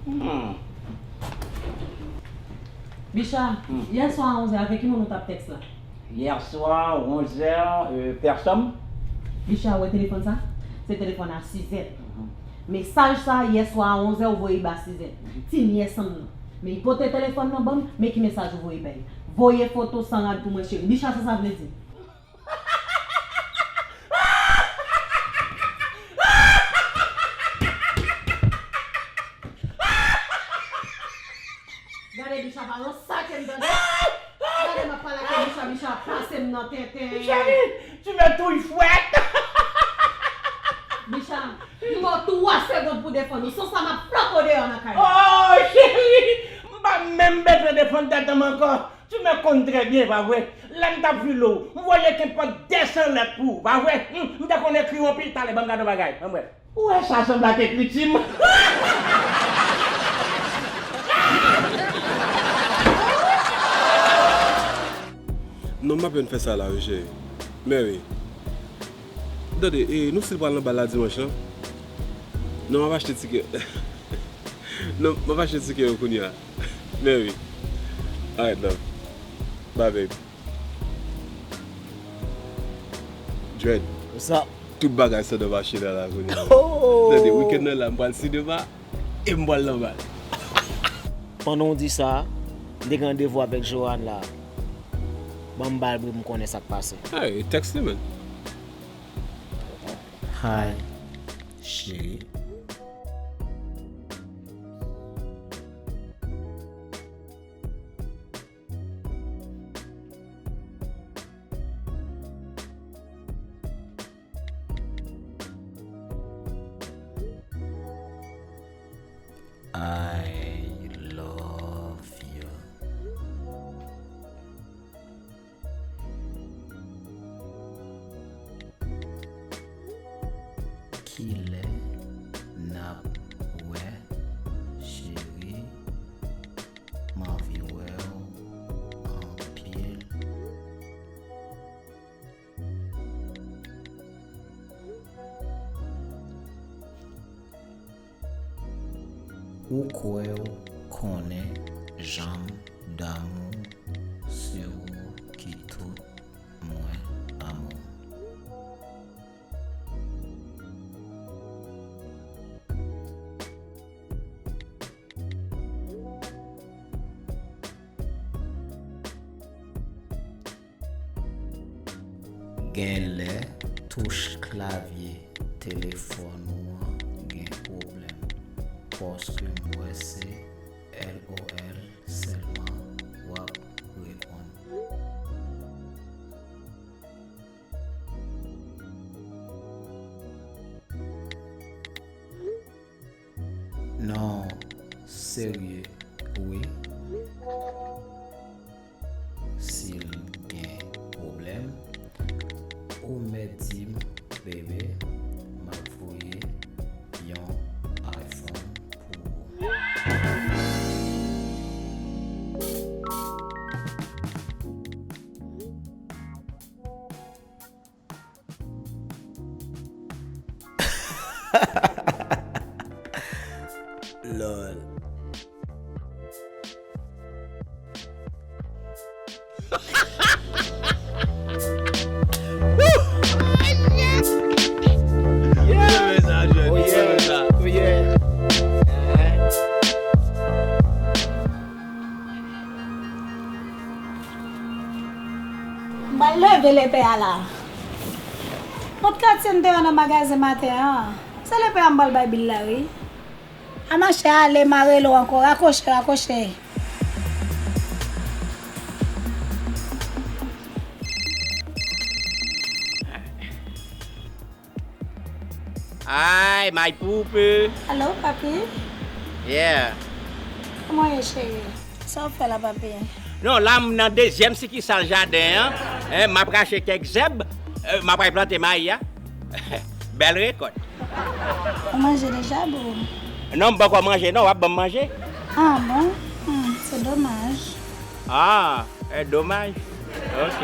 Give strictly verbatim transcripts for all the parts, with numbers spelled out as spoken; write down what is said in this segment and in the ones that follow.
Hmm. Bicha, hmm, yè swa a onzè, avèk ki moun ou t ap tèks la? Yè swa, onzè, euh, pèsonn. Bicha, ou wè telefòn sa? Se telefòn a Sizèt. Mhm. Mesaj sa, yè swa a onzè, ou voye ba Sizèt. Mhm. Ti nyès an m nan. Men li pote telefòn nan ban m, men ki mesaj ou voye bay. Voye foto san rad pou mwen, cheri. Bicha, sa sa vle di? Gade bicha pa nan sa ke m tande. Gade m ap pale ak bicha, bicha ap pase m nan tenten. Cheri, tu me touilles fwèt. Bicha, m ba w twa segonn pou defann ou. San sa m ap flanke w deyò nan kay la. Oh, cheri, m pa menm bezwen defann tèt an m ankò. Tu me konn trè byen, pa vre? Lè m t ap file w, m voye kenpòt de san lèt pou ou, pa vre? Hmm, m te konn ekri w anpil. Talè, ban m gade yon bagay. Anmwè. Ou wè sa sanble ak ekriti m? Non, m pa pèn fè sa la, wi, cheri. Mary. Tande, e, nou still pral nan bal la dimanch lan? Non, m ap achte tikè. Non, m ap achte tikè yo kounye a. Mary. Alright, love. Bye, babe. Dread. What's up? Tout bagay sa nan mache la, la, kounye a. Oh! Tande, weekend nan la, m pral sinema e m pral nan bal. Pandan w di sa, m te gen randevou avèk Joanne la. Ban m ba l bri m konnen sa k pase. Hey, tèks li, man. Hi, cheri. I love you. Kilè n ap wè, cheri? M anvi wè w anpil. Ou kwè w konnen jan m damou, se ou ki tout mwen, amou. Genlè touch klavye telefòn ou an gen pwoblèm, paske m wè se L O L sèlman w ap reponn. Non, serye, wi. Si l gen pwoblèm, ou mèt di m, bebe, m ap voye yon iPhone pou ou. Lol. M pral leve lepè a la. Mont katye m te wè nan magazen maten an. Se lepè a m pral bay bil la, wi. A mache ale, m a rele w ankò. Rakwoche, rakwoche. Ay, my poupou. Alo, papi? Yeah. Kòman w ye, cheri? Sa w fè la, papi? Non, la, m nan dezyèm sikisal jaden an. Hein, m ap rache kèk zèb. Euh, m ap al plante mayi a. Bèl rekòt. Ou manje deja, boo? Non, m poko manje, non. W ap ban m manje? Ah, bon? Hmm, se domaj. Ah, e domaj. Ok.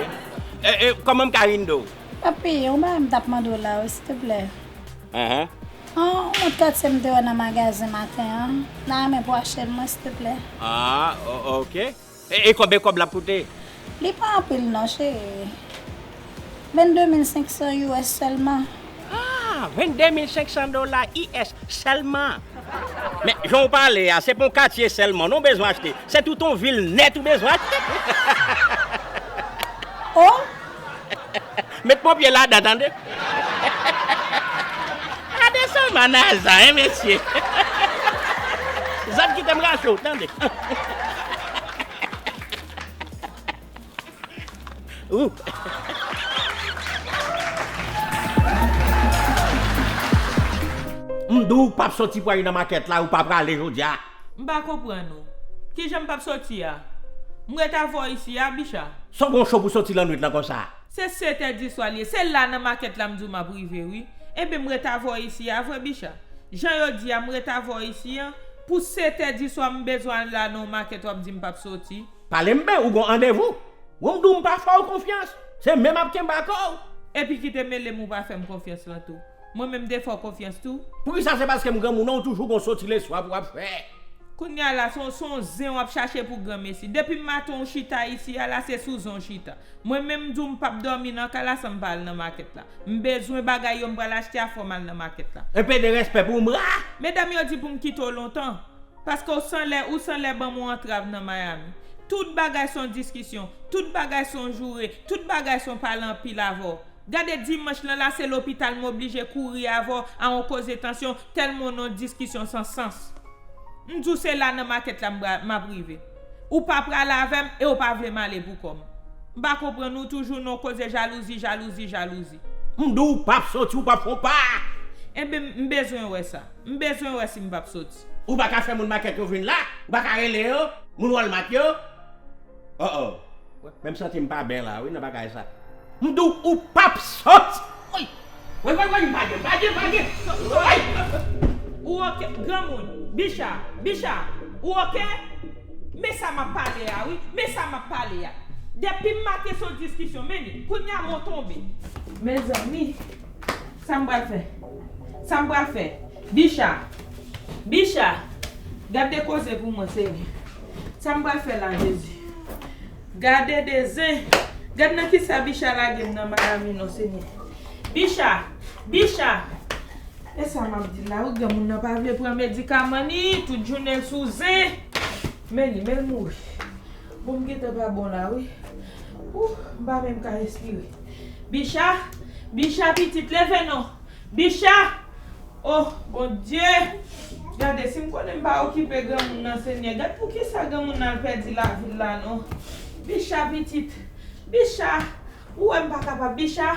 E, e, kòman m ka vin do w? Papi, yon bagay m t ap mande w la, wi, silteplè. Ahan. An, yon mont katye m te wè nan magazen maten an. M ta renmen pou w achte l mwen, silteplè. Ah, o- ok. E, e konbyen kòb l ap koute? Li pa anpil non, cheri. Vennde mil senk san U S sèlman. Ah, vennde mil senk san dola U S sèlman. Men, jan w pale a, se pou yon katye sèlman non w bezwen achte. Se tout yon vil nèt ou bezwen achte. Oh! Met ponpye ladan, tande. Gade sèlman Naza, hein, mesye. Zòt kite m rache w, tande. Ou. M di w p ap soti pou al nan makèt la, ou pa prale jodi a. M pa konprann ou. Kijan m p ap soti a? M ret avè w isi a, Bicha. Sa w gen cho pou soti lannwit lan konsa? Se sèt è di swa l ye. Se la nan makèt la m di w m ap rive, wi. Ebyen, m ret avè w isi a, vre, Bicha. Jan yo di a, m ret avè w isi a. Pou sèt è di swa, m bezwen al la nan yon makèt, w ap di m p ap soti. Pale m byen, ou gen yon randevou? Ou m di w m pa fè w konfyans. Se men m ap kenbe ak ou. Epi ki te mele m ou pa fè m konfyans lan tou. Mwen menm m te fè w konfyans tou. Poukisa se paske m granmoun an ou toujou gon soti leswa pou w ap fè? Kounye a la, se yon, se yon zen w ap chache pou granmesi. Depi maten w chita isi a la, se sou zen w chita. Mwen menm m di w m p ap dòmi nan kay la san m pa al nan makèt la. M bezwen bagay yo m pral achte a fò m al nan makèt la. Enpe de respè pou m ra! Medam yo di pou m kite w lontan. Paske w sanlè, ou sanlè ban m yon antrav nan Miami. Tout bagay se yon diskisyon, tout bagay se yon joure, tout bagay se yon pale anpil avè w. Gade dimanch lan la se lopital m oblije kouri avè w a yon koze tansyon tèlman w nan yon diskisyon san sans. M di w se la nan makèt la m pra- m ap rive. Ou pa prale avè m e w pa vle m ale pou kò m. M pa konprann ou toujou nan yon koze jalouzi, jalouzi, jalouzi. M di w p ap soti, ou p ap fè yon pa. Enben, m bezwen wè sa. M bezwen wè si m p ap soti. Ou pa ka fè moun makèt yo vin la? Ou pa ka rele yo? Moun Walmart yo? Oh, oh. Menm santi m pa byen la, wi, nan bagay sa. M di w, ou p ap soti. Woy! Woy, woy, woy, m pa gen, m pa gen, m pa gen. Woy! Ou oke, granmoun? Bicha, Bicha, ou oke? Men sa m ap pale a, wi. Men sa m ap pale a. Depi m make se yon diskisyon, men li. Kounye a, mwen tonbe. Mezanmi. Sa m pral fè? Sa m pral fè? Bicha! Bicha! Gad de koze pou mwen, Senyè. Sa m pral fè la, Jezi? Gade de zen! Gad nan kisa Bicha lage m nan Miami non, Senyè. Bicha! Bicha! E sa m ap di la, wi, granmoun nan pa vle pran medikaman ni, tout jounen l sou zen. Men li, men l mouri. Bon, m gentan pa bon la, wi. Ou, m pa menm ka respire. Bicha, Bicha pitit, leve non. Bicha! Oh, Bondye! Gade, si m konnen m pa okipe granmoun nan, Senyè, gad poukisa granmoun nan al pèdi lavi l la, non. Bicha pitit, Bicha! Ou wè m pa kapab, Bicha?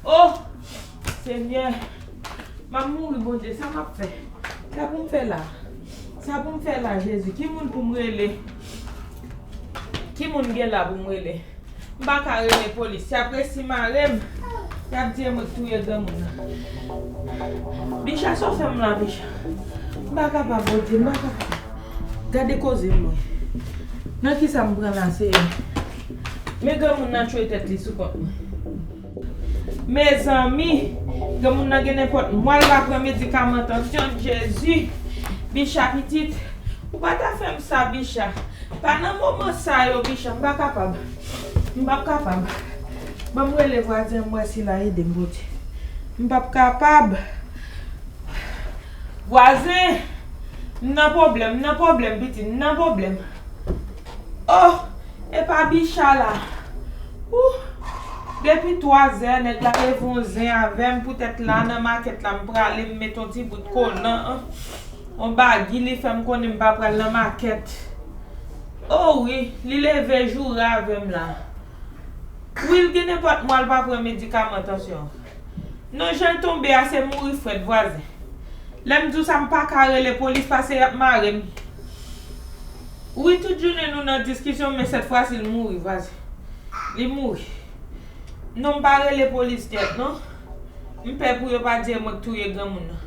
Oh! Senyè! M ap mouri, Bondye, sa m ap fè? Sa pou m fè la? Sa pou m fè la, Jezi? Ki moun pou m rele? Ki moun gen la pou m rele? M pa ka rele polis. Y ap resi mare m. Y ap di e mwen k touye granmoun nan. Bicha, sa w fè m la, Bicha? M pa kapab, Bondye, m pa kapab. Gade koze m, mwen. Nan kisa m pran la, Seyè? Men granmoun nan tchwe tèt li sou kont mwen. Mezanmi, granmoun nan gen nenpòt mwa l pa pran medikaman tansyon, Jezi. Bicha pitit, ou pa ta fè m sa, Bicha. Pa nan moman sa yo, Bicha, m pa kapab. M p ap kapab. Ban m rele vwazen m wè si l a ede m, Bondye. M p ap kapab. Vwazen! M nan pwoblèm, m nan pwoblèm, pitit, m nan pwoblèm. Oh! E pa Bicha la. Ou! Depi twazè, nèg la leve yon zen avè m, poutèt la nan makèt la, m prale, m met yon ti bout kolan, yon bagi, li fè m konnen m pa pral nan makèt. Oh wi, li leve joure avè m la. Wi, l gen nenpòt mwa l pa pran medikaman tansyon. Non, jan l tonbe a, se mouri frèt, vwazen. Lè m di w sa, m pa ka rele polis, pase y ap mare m. Wi, tout jounen nou nan diskisyon, men sèt fwa si l mouri, vwazen. Li mouri. Non, m pa rele polis nèt, non. M pè pou yo pa di e mwen k touye granmoun nan.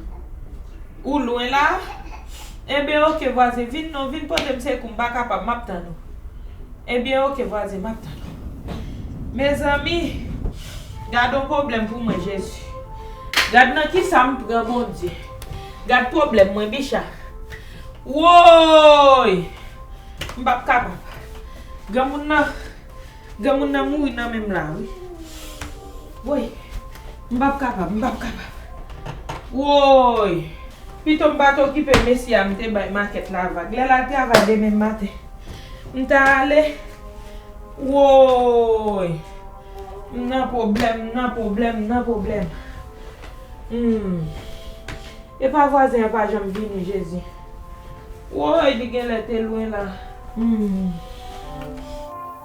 Ou lwen la? Enben, oke, vwazen, vin non, vin pote m sekou, m pa kapab, m ap tann ou. Enben, oke, vwazen, m ap tann ou. Mezanmi, gad on pwoblèm pou mwen, Jezi. Gad nan kisa m pran, Bondye. Gad pwoblèm mwen, Bicha. Woy! M p ap kapab. Granmoun nan, granmoun nan mouri nan men m la, wi. Woy! M p ap kapab, m p ap kapab. Woy! Pito m pa t okipe mesye a m te bay makèt la vag. Lè l al travay demen maten, m ta ale. Woy! M nan pwoblèm, m nan pwoblèm, m nan pwoblèm. Hmm. Epa vwazen an pa janm vini, Jezi. Woy, li genlè te lwen la. Hmm.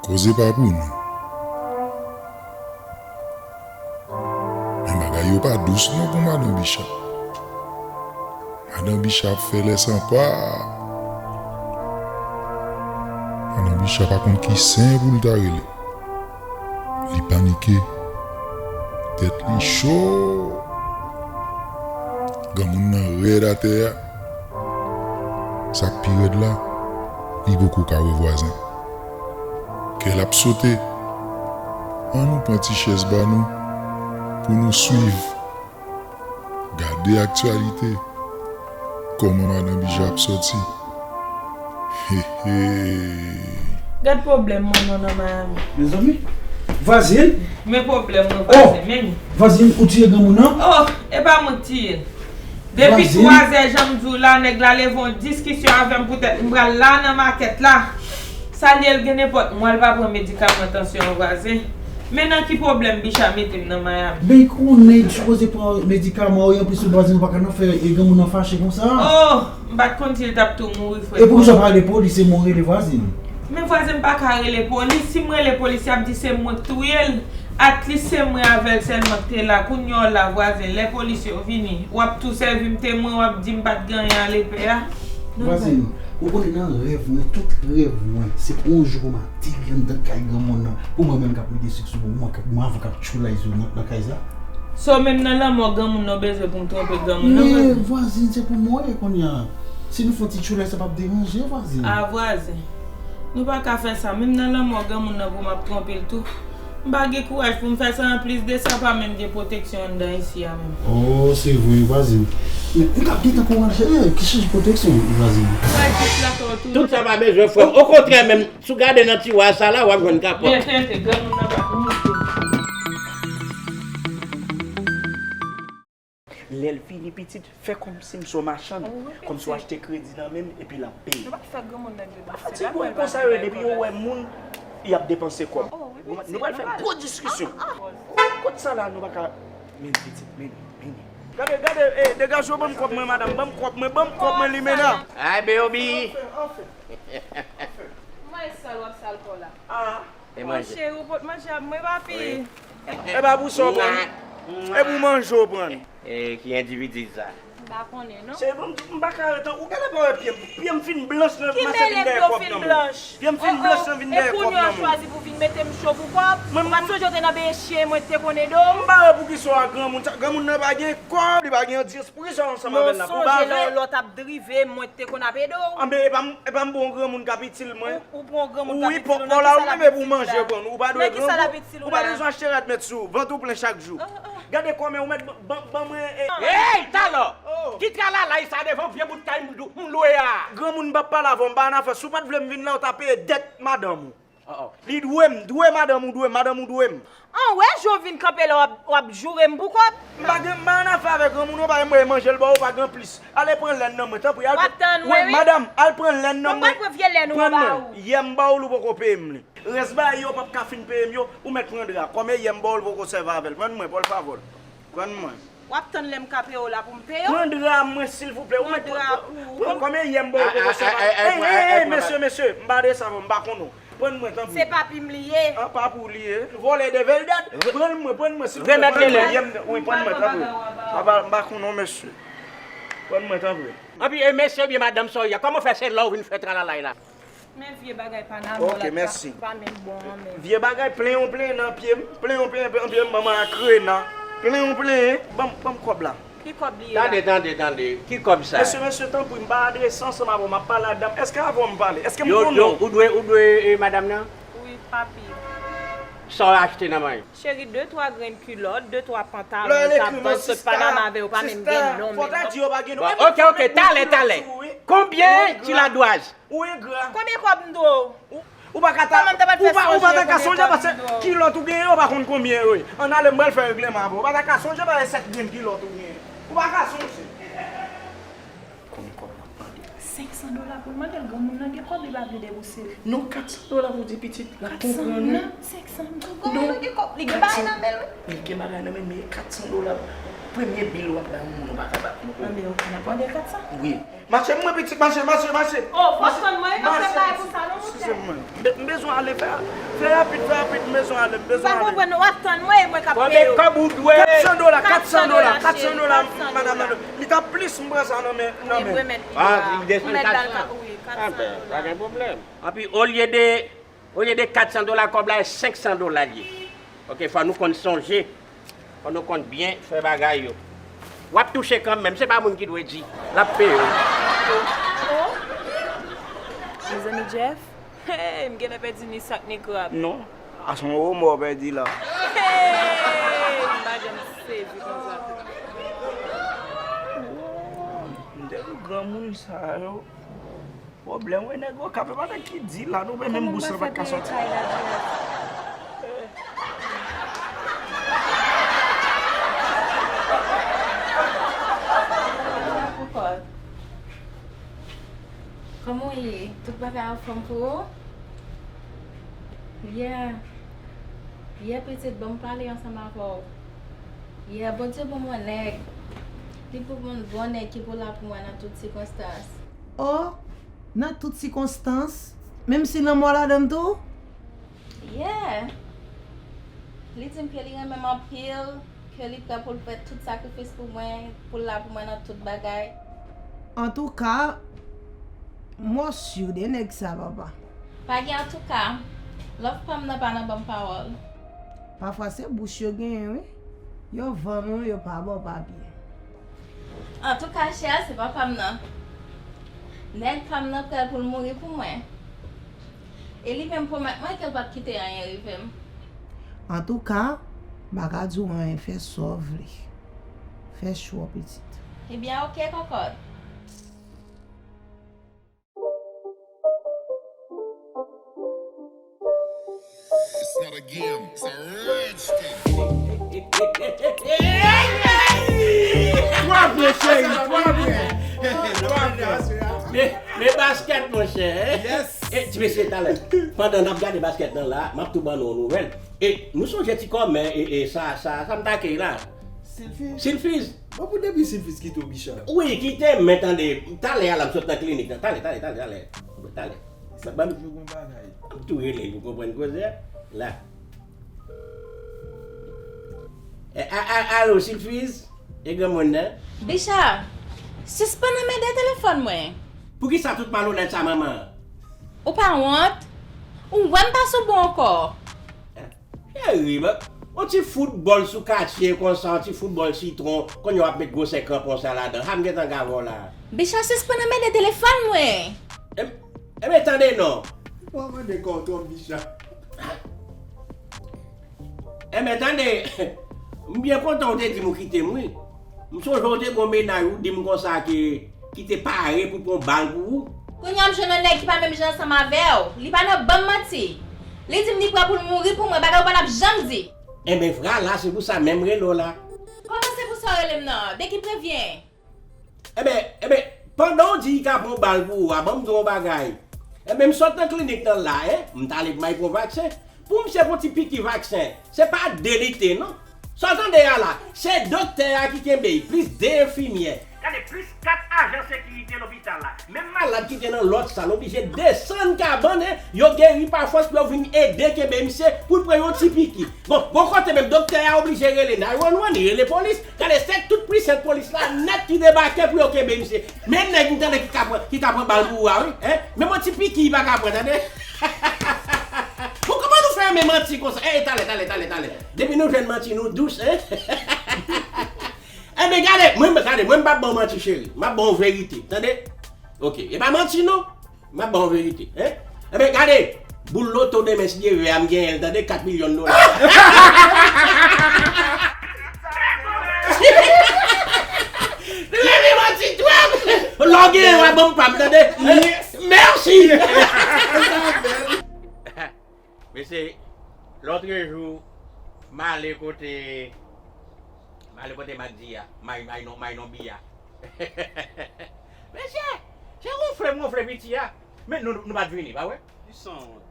Koze pa pou nou. Men bagay yo pa dous non pou madan Bicha. Madan Bicha ap fè lè san pa. Madan Bicha pa konn ki sen pou l ta rele. Li panike. Tèt li cho. Granmoun nan rèd atè a. Sa k pi rèd la, li poko ka wè vwazen. Kè l ap sote. Ann nou pran ti chèz ba nou pou nou swiv. Gade aktyalite. Kòman madan Bicha ap sòti. He, he. Gad pwoblèm mwen non nan Miami. Mezanmi, vwazin. Men pwoblèm mwen, oh, vwazin, men. Vwazin, ou tiye granmoun nan? Oh, e pa mwen k tiye l. Depi vwazin, twa zè, jan m di w la, nèg la leve yon diskisyon avè m poutèt m pral la nan makèt la. Sa l ye, l gen nenpòt mwa l pa pran medikaman tansyon an, vwazin. Men nan ki pwoblèm Bicha mete m nan Miami? Ben, konnen li sipoze pran medikaman, wi, anplis vwazin ou pa ka nan fè e granmoun nan fache konsa. Oh, m pa t konn si l t ap tou mouri, frè. E poukisa w pa rele polis, se mwen rele vwazin? Men vwazin, m pa ka rele polis. Si m rele polis, y ap di se mwen k touye l. At least se mwen avè l sèlman k te la. Kounye a w la, vwazin, lè polis yo vini, w ap tou sèvi m temwen, w ap di m pa t gen anyen a lepè a. Vwazin, ou konnen nan rèv mwen, tout rèv mwen, se pou yon jou pou m ateri anndan kay granmoun nan, pou mwen menm k ap mete sik sou mwen, k ap, mwen avè w k ap tchoulay sou nan, nan kay sa. So, menm nan lanmò granmoun nan, w bezwen pou m twonpe granmoun nan, vwazin? Men vwazin, se pou mwen kounye a. Si nou fè yon ti tchoulay, sa p ap deranje, vwazin. A, vwazin. Nou pa ka fè sa. Menm nan lanmò granmoun nan pou m ap twonpe l tou. M pa gen kouraj pou m fè sa. Anplis de sa, pa menm gen pwoteksyon anndan isi a menm. Oh, se vre, vwazin. Men m t ap gentan kouraje, eh, ki chanje pwoteksyon, vwazin? Sa jis la fè w tou. Tout sa pa bezwen, frè m. Okontrè, menm, si w gade nan tiwa sa la, w ap jwenn kapòt. Men tenten, granmoun nan pa pou moute. Lè l vini, pitit, fè kòmsi m se yon machann, kòmsi w achte kredi nan men m, epi l ap peye. Nou pa t fè granmoun nan granmoun. Pa fatige w, konsa yo ye, depi yo wè moun, y ap depanse kòb. Nou pral fè gwo diskisyon. Kot sa la, nou pa ka. Men pitit, men, men. Gade, gade, eh, degaje w, ban m kòb mwen, madanm, ban m kòb mwen, ban m kòb mwen, limena. Ay, baby. Anfen, anfen, anfen. Mwen sal, w ap sal kò la. Ah. E manje. Cheri, ou pot manje a mwen, papi. E pa pou sa w pran. E pou manje w pran. E ki endividi sa? M pa konnen, non. Cheri, bon, m pa ka ret an. Ou genlè pa wè pye m. Pye m fin blanch nan mache vin dèyè kòb nan mwen. Pye m fin blanch nan vin dèyè kòb nan mwen. E kounye a w chwazi pou vin mete m cho pou kòb? Ou pa t sonje w te nan beny chen, mwen te konn ede w? M pa wè poukisa w a granmoun. Granmoun nan pa gen kòb, li pa gen dyes. Poukisa w ansanm avè l la? Pou w pa vle? Lè w t ap drive, mwen te konn ap ede w. Anben, e pa m, e pa m bon granmoun k ap itil mwen. Ou, ou bon granmoun k ap itil ou, nan ki sa l ap itil ou la? Ou wi, pòkò la, ou menm e pou manje pran. Ou pa dwe granmoun. Ou pa bezwen achte rad met sou ou. Vant ou plen chak jou. Gade kòman ou mèt ban, ban, ban mwen, e. Hey, talò! Ki tralalay sa devan vye bout kay m lwe a? Granmoun, m p ap pale avè w, m pa annafè. Si w pa t vle m vin la, w ta peye dèt madanm ou. Li dwe m, dwe madanm ou dwe m, madanm ou dwe m. An, w wè jan w vin kanpe la, w ap, w ap joure m pou kòb? M pa gen, m pa annafè avè granmoun, ou pa gen manje l ba w, ou pa gen plis. Ale pran lèn nan mwen, tanpri, al pran. W ap tann mwen, wi, madanm, al pran lèn nan mwen. Mwen pral pran vye lèn ou an ba ou. Yè m ba w, ou poko peye m li. Rès bagay yo p ap ka fin peye m yo, ou mèt pran dra. Kòm e yè m ba w, ou poko sèvi avè l. Pran mwen, pòl favò. Pran mwen. W ap tann lè m ka peye w la pou m peye w? Pran dra mwen, silvouplè. Ou mèt pran dra pou ou. Pran, kòm e yè m ba w, ou poko sèvi avè l. Ey, ey, ey, mesye, mesye, m pa adrese avè w, m pa konn ou. Pran mwen, tanpri. Se papi m li ye. An, pa pou li ye. Vòlè de vèldad. Pran mwen, pran mwen, silvouplè. Remèt li lè. Wi, pran mwen, tanpri. M pa, m pa konn ou, mesye. Pran mwen, tanpri. Anpi, e mesye oubyen madanm sa w ye a, kòman w fè se la w vin fè tralalay la? Men vye bagay pa nan mò la, pa menm bon an menm. Vye bagay, plen yon plen nan pye m, plen yon plen nan pye m, manman a krena, plen yon plen, ban m, ban m kòb la. Ki kòb li ye la? Tande, tande, tande, ki kòb sa? Mesye, mesye, tanpri, m pa adrese ansanm avè w, m ap pale ak dam. Èske avè w m pale? Èske m konnen w? Ou dwe, ou dwe, e, madanm nan? Wi, papi. Sa w achte nan men l? Cheri, de twa grenn kilòt, de twa pantalon, lè l ekri mwen, sista, sista, fò w ta di yo pa gen non. Bon, oke, oke, talè, talè. Konbyen ti ladwaj? Ou engra. Konbyen kòb m dwe w? Ou pa ka ta, ou pa, ou pa ta ka sonje paske kilòt ou genyen, ou pa konn konbyen yo ye. Ann ale, m pral fè regleman avè w. Ou pa ta ka sonje paske sèt grenn kilòt ou genyen. Ou pa ka sonje. Konbyen kòb l ap mande? Senk san dola pou l mande l, granmoun nan gen kòb, li pa vle debouse l. Non, kat san dola pou di pitit, l ap konprann wi. Kat san, non, senk san, granmoun nan gen kòb, li gen bagay nan men l wi. Li gen bagay nan men l, men kat san dola, premye bil w ap bay yon moun, ou pa ka bat non. Anben, oke, n ap mande kat san. Wi. Mache, mwen pitit, mache, mache, mache. Oh, fò w tann mwen, e pa fè bagay konsa non, monchè. Eskize mwen. M be-, m bezwen ale, fè, fè rapid, fè rapid, m bezwen ale, m bezwen ale. M pa konprann, w ap tann mwen, e mwen k ap peye w. Konbyen kòb ou dwe? Kat san dola, kat san dola, kat san dola, madanm nan. Li t ap plis, m pran sa nan men, nan men. Wi, remèt li la. Ah, li desann kat san? Wi, kat san dola. Ah ben, pa gen pwoblèm. Anpi, olye de, olye de kat san dola, kòb la, e senk san dola l ye. Oke, fò nou konn sonje, fò nou konn byen fè bagay yo. W ap touche kanmenm, se pa moun ki dwe di, l ap peye w. Oh, mezanmi Jeff, hey, m genlè pèdi ni sak ni krab. Non, a se yon remò w pèdi la. Hey, m pa janm sezi konsa. Oh, m te di granmoun sa yo. Pwoblèm, wi, nèg okape pa nèg ki di la, nou, men menm bous lan pa t ka sòti. Kòman w ye? Tout bagay anfòm pou ou? Yeah. Yeah, pitit, ban m pale ansanm avè w. Yeah, Bondye ban mwen nèg. Li pou ban m bon nèg ki pou la pou mwen nan tout sikonstans. Oh, nan tout sikonstans, menm si lanmò ladan l tou? Yeah. Li di m ke li renmen m anpil, ke li prè pou l fè tout sakrifis pou mwen, pou l la pou mwen nan tout bagay. Antouka, m si de nèg sa, papa. Pa gen antouka. Love pa m nan pa nan ban m pawòl. Pafwa se bouch yo genyen, wi. Yo vann ou, yo pa ba w papye. Antouka, chè a se papa m nan. Nèg pa m nan prè pou l mouri pou mwen. E li menm pwomèt mwen ke l p ap kite anyen rive m. Antouka, m pa ka di w anyen, fè sa w vle. Fè chwa w, pitit. Ebyen, oke, kòkòt. It's not a game, it's a rich thing. Twa byen, cheri, twa byen. Twa byen. Men, men baskèt, monchè, hein? Yes. E, ti mesye, talè, pandan n ap gade baskèt lan la, m ap tou ban nou yon nouvèl. E, nou sonje ti kòmè, e, e, sa, sa, sa m take la? Silfiz. Silfiz. Bon, pou depi Silfiz kite w, Bicha. Wi, kite m, men tande, talè a la, m sot nan klinik lan. Talè, talè, talè, talè. Talè. Sa ban m toujou gon bagay. M ap tou rele pou konprann koze a. La. E, a, a, alo, Silfiz? E granmoun nan? Bicha, sispann anmède telefòn mwen. Poukisa tout malonèt sa, manman? Ou pa wont? Ou wè m pa sou bon ankò. Cheri, yon ti foutbòl sou katye konsa, yon ti foutbòl sitwon, kounye a w ap met gwosè kranpon sa ladan. Ha, m gentan gade w la. Bicha, sispann anmède telefòn mwen. Em, Enben, tande non. Ou pa mande kò w twòp, Bicha. Enben, tande, m byen kontan w te di m ou kite m, wi. M sonje w te gon mennaj ou di m konsa ke, ki te pare pou pran bal pou ou. Kounye a m jwenn yon nèg ki pa menm jan ansanm avè w. Li pa nan ban m manti. Li di m li prè pou l mouri pou mwen, bagay ou pa t ap janm di. Enben, vwala, se pou sa menm m rele w la. Kòman se pou sa w rele m nan? De ki prevyen? Enben, enben, pandan w di l ka pran bal pou ou a, ban m di w yon bagay. Enben, m sot nan klinik lan la, en, m t ale pou m al pran vaksen. Pou misye pran ti piki vaksen, se pa de li te, non. Sa w tande a la, se doktè a ki kenbe l, plis de enfimyè. Gade, plis kat ajan sekirite lopital la. Menm malad ki te nan lòt sal oblije desann kabann, en, yo geri pa fòs pou yo vin ede kenbe misye pou l pran yon ti piki. Bon, bò kote menm, doktè a oblije rele nine one one, li rele polis. Gade, se tout pwisans polis la nèt ki debake pou yo kenbe misye. Men nèg m tande ki ka pran, ki ka pran bal pou ou a, wi, en. Menm yon ti piki li pa ka pran, tande. Bon, kòman nou fè renmen manti konsa? Ey, talè, talè, talè, talè. Depi nou jwenn manti, nou dous, en. Enben, gade, mwen, gade, mwen m p ap ba w manti, cheri. M ap ba w verite, tande. Oke, e pa manti, non. M ap ba w verite, en. Enben, gade, Boul loto demen, si Dye vle a, m genyen l, tande, kat milyon dola. Li leve manti twòp. Lè w genyen, w a ban m pa m, tande. Mèsi. Mesye, lòtrejou, m ale kote, m ale kote Magdi a, may, may non, may non bi a. Mesye, se wonfle m wonfle piti a. Men nou, nou pa t vini, pa vre? Li sanwont.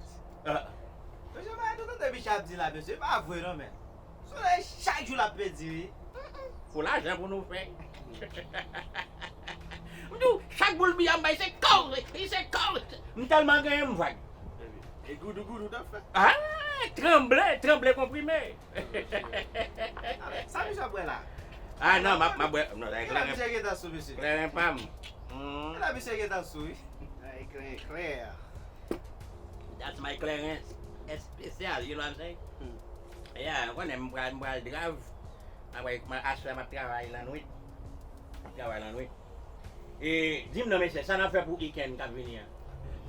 Ah. Mesye, men tout tande Bicha ap di la, mesye, e pa vre non, men. Solèy chak jou l ap pedi, wi. Pou lajan pou nou fè. M di w, chak boul biyè m bay, se kòw, se kòw. M tèlman genyen, m vag. E goudou, goudou, n ap fè. Ah, tranble, tranble konprime. Sa misye ap bwè la? Ah, non, m ap, m ap bwè, non, sa e kleren. Misye gentan sou, mesye. Kleren pa m. Hmm. La, misye gentan sou, wi. Ay, kleren, kleren. That's my kleren espesyal, you know what I'm saying? Hmm. Yeah, ou konnen m pral, m pral drav. Apre, aswè m ap travay lannwit. M ap travay lannwit. E, di m non, mesye, sa n ap fè pou weekend k ap vini an?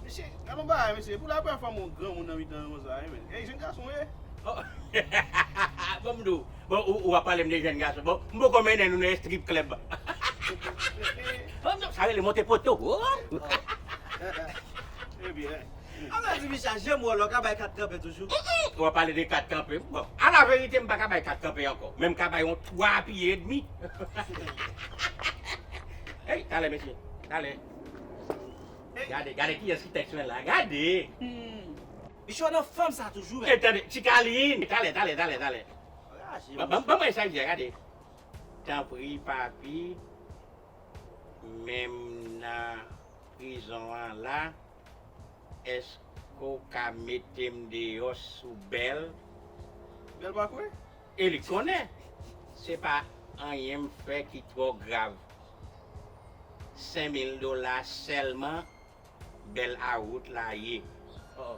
Mesye, gade yon bagay, mesye. Pou la premyè fwa m wè yon granmoun nan mitan yon konsa, wi, men. E, jenn gason, wi. Oh. Bon, m di w, bon, ou, ou ap pale m de jenn gason. Bon, m poko mennen nou nan strip club. Oh, non, sa rele monte poto. Oh. Ebyen. An vle di, Bicha, jan m wè w la, w ka bay kat kanpe toujou. Mm, mm. W ap pale de kat kanpe. Bon, a la verite, m pa ka bay kat kanpe ankò. Men m ka bay yon twa pye edmi. Hey, talè, mesye. Talè. Gade, gade kiyès ki tèks mwen la. Gade. Hmm. Bicha nan fanm sa toujou, men. E tande, Ti Kalin. Talè, talè, talè, talè. Ban, ban, ban mwen sa, gade. Tanpri, papi. Menm nan prizon an la, èske w ka mete m deyò sou bèl? Bèl pa kwe? E li konnen. Se pa anyen m fè ki twò grav. Senk mil dola sèlman, bèl a wout la ye. Oh.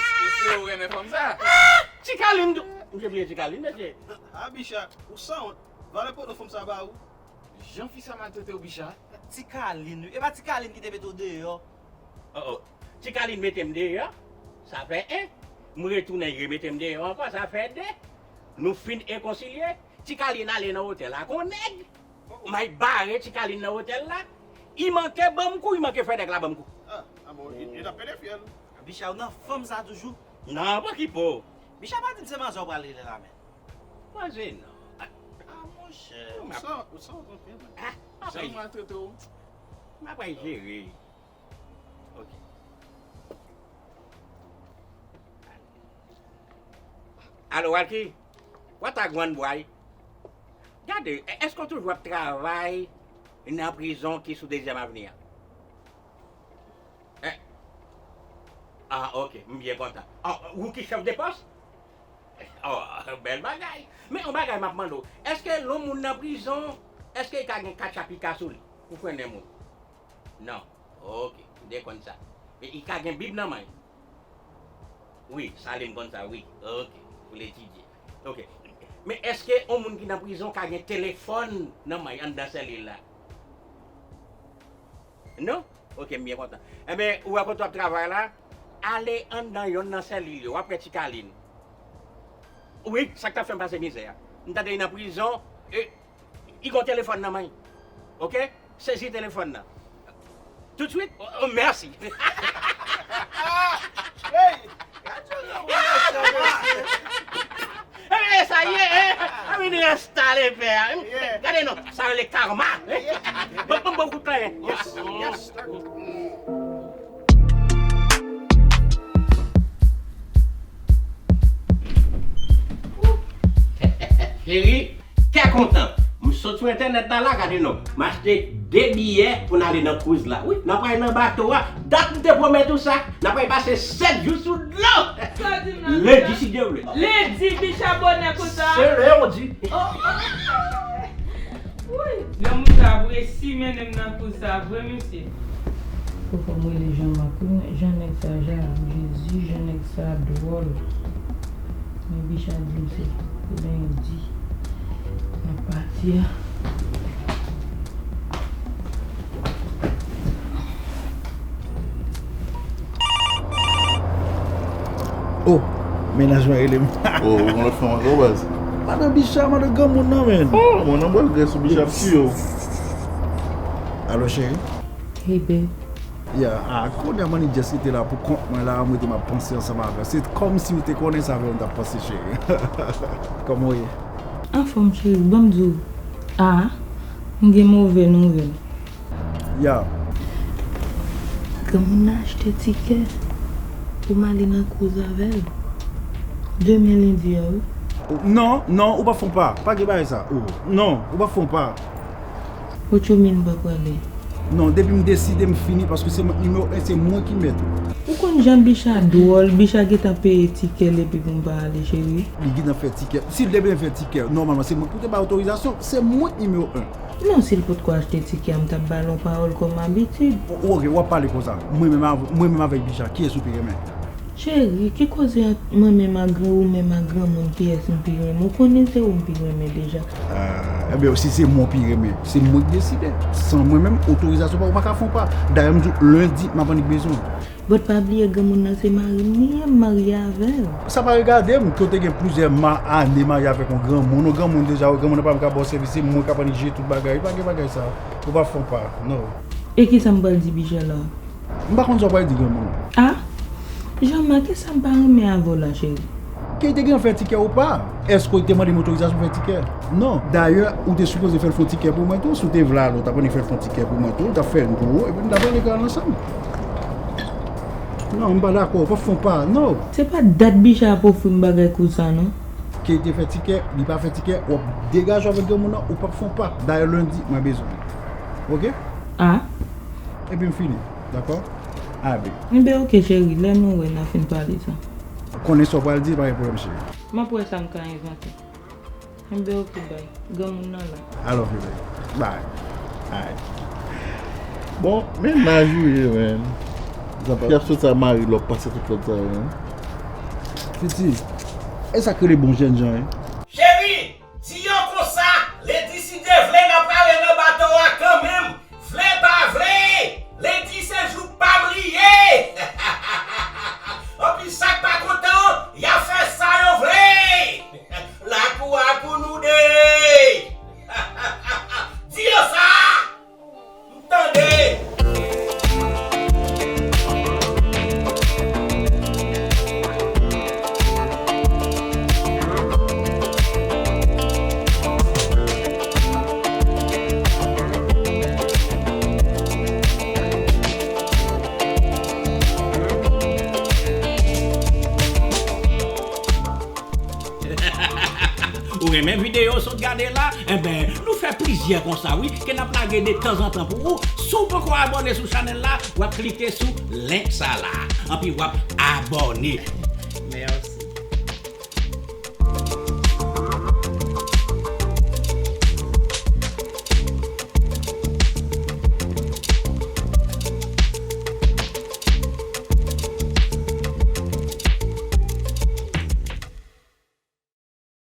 Mesye, ou renmen fanm sa? Ti Kalin tou. M te bliye Ti Kalin, mesye. Ah, Bicha, ou sanwont. Valè poto fanm sa ba ou. Jan fi sa maltrete w, Bicha. Ti Kalin, wi. E pa Ti Kalin ki te mete w deyò. Oh, oh. Ti Kalin mete m deyò. Sa fè en. M retounen, li remete m deyò ankò. Sa fè de. Nou fin rekonsilye. Ti Kalin ale nan otèl la ak yon nèg. M al bare Ti Kalin nan otèl la. Li manke ban m kou, li manke fè nèg la ban m kou. Ah, ah bon, li, li t ap pede fyèl. Bicha, ou nan fanm sa toujou? Non, pa ki po. Bicha, pa di m se manzè w pral rele la, men. Manzè, non. Ah, monchè, ou sa, ou sa, ou konprann. Ah, jan m maltrete w. M ap jere. Ok. Alo, Walky? What a gwand bway? Gade, è-, èske w toujou ap travay nan prizon ki sou Dezyèm Avni a? Eh. Ah, ok, m byen kontan. Ah, ou ki chèf de pòs? Oh, bèl bagay. Men yon bagay m ap mande w, èske lè yon moun nan prizon, èske li ka gen katchapika sou li? Ou frennen moun? Non. Ok, m te konn sa. Men li ka gen Bib nan men l? Wi, sa li m konn sa, wi. Ok, pou l etidye. Ok. Men èske yon moun ki nan prizon ka gen telefòn nan men l anndan selil la? Non? Ok, m byen kontan. Enben, ou wè kote w ap travay la? Ale anndan yonn nan selil yo, w ap wè Ti Kalin. Wi, sa k t ap fè m pase mizè a. M tande li nan prizon, e, li gon telefòn nan men l. Ok? Sezi telefòn nan. Toutswit? Oh, oh, mèsi. Hey! Gade yon granmoun mechan, mesye. Eh, sa ye, eh. A vin enstale pè a. Gade non, sa rele karma. Bon, bon, bon kout pwen. Yes, yes. Cheri, kè kontan. M sot sou entènèt la, la, gade non. M achte de biyè pou n ale nan cruise la. Wi, n ap pral nan bato a. Dat m te pwomèt ou sa. N ap pral pase sèt jou sou dlo. Sa w di m la, Bicha? Lendi, si Dye vle. Lendi, Bicha, bonè konsa? Se lendi. Oh, oh. Wi. Granmoun sa ap resi mennen m nan cruise sa vre, mesye. Fò, fò m rele Jean Marc, wi, men jan nèg sa ja, Jezi, jan nèg sa dwòl. Men Bicha di m se lendi n ap pati a. Mennaj mwen rele m. Oh, ou gen lòt fanm ankò, baz? Madan Bicha, madan granmoun nan, menn. Oh, mwen nan bwè grès ou, Bicha ap tiye w. Alo, cheri? Hey, babe. Ya, a, kounye a m annik just rete la pou kont mwen la, m rete m ap panse ansanm avè w. Se kòmsi ou te konnen se avè w m t ap panse, cheri. Kòman w ye? Anfòm, cheri, ban m di w. A, m gen move nouvèl. Ya. Granmoun nan achte tikè pou m ale nan kouz avè l. Demen lendi a, wi. Non, non, ou p ap fè yon pa. Pa gen bagay sa. Oh, non, ou p ap fè yon pa. What you mean, pa prale? Non, depi m deside, m fini, paske se mwen k nimewo en, se mwen ki mèt. Ou konn jan Bicha dwòl, Bicha gentan peye tikè l epi pou m pa ale, cheri. Li gentan fè tikè. Si l te bezwen fè tikè, nòmalman, se mwen ki pou te bay otorizasyon, se mwen k nimewo en. Non, si l potko achte tikè a, m t ap ba l yon pawòl kòm abitid. O-, oke, w ap pale konsa. Mwen menm av-, mwen menm avèk Bicha, kiyès ou pi renmen? Cheri, ki koze ant mwen menm ak gran, ou menm ak granmoun, kiyès m pi renmen? Ou konnen se ou m pi renmen deja. Ah, ebyen, si se mwen w pi renmen, se mwen k deside. San mwen menm, otorizasyon pa, ou pa ka fè yon pa. Dayè, m di w, lendi, m ap annik bezwen w. But pa bliye granmoun nan se mari m li ye, m marye avè l. Sa pa regade m, ke w te gen plizyè ma-, ane marye avèk yon granmoun, yon granmoun deja, yon granmoun nan pa menm ka ba w sèvis, se mwen k ap annik jere tout bagay, pa gen bagay sa. Ou pa fè yon pa, no. E kisa m pral di Bicha la? M pa konn sa w pral di granmoun nan. Ah? Jean-Marc, e sa m pa renmen avè w la, cheri. Ke li te gen fè tikè ou pa, èske w te mande m otorizasyon pou fè tikè? Non. Dayè, ou te sipoze fè l fè yon tikè pou mwen tou. Si w te vle ale, w t ap annik fè l fè yon tikè pou mwen tou. L t ap fè youn pou ou, epi nou t ap ale kay la ansanm. Non, m pa dakò. Ou p ap fè yon pa, non. Se pa dat Bicha ap ofri m bagay konsa, non. Ke li te fè tikè, li pa fè tikè, w ap degaje w avèk granmoun nan, ou p ap fè yon pa. Dayè, lendi, mwen bezwen w. Oke? Ah. Epi m fini. Dakò? Abe. Enben, oke, cheri, lè nou wè, n a fin pale sa. Konnen sa w pral di, pa gen pwoblèm, cheri. M ap wè sa m ka envante. Enben, oke, bay. Granmoun nan la. I love you, baby. Bye. Alright. Bon, mennaj ou ye, man. Zanmi ap sot sa mari lòk pase tout lòt sa yo, man. Piti, e sa k rele bon jènjan, wi. Cheri, di yo konsa, lendi si Dye vle, n ap ale nan bato a kanmenm. Vle pa vle, lendi se jou pa bliye. Anpi sa k pa kontan, y a fè sa yo vle. Lakou a pou nou de. Di yo sa. M tande. Ou renmen videyo w sot gade la? Enben, nou fè plizyè konsa wi, ke n ap lage de tanzantan pou ou. Si w poko abòne sou chanèl la, w ap klike sou link sa la. Anpi w ap abòne.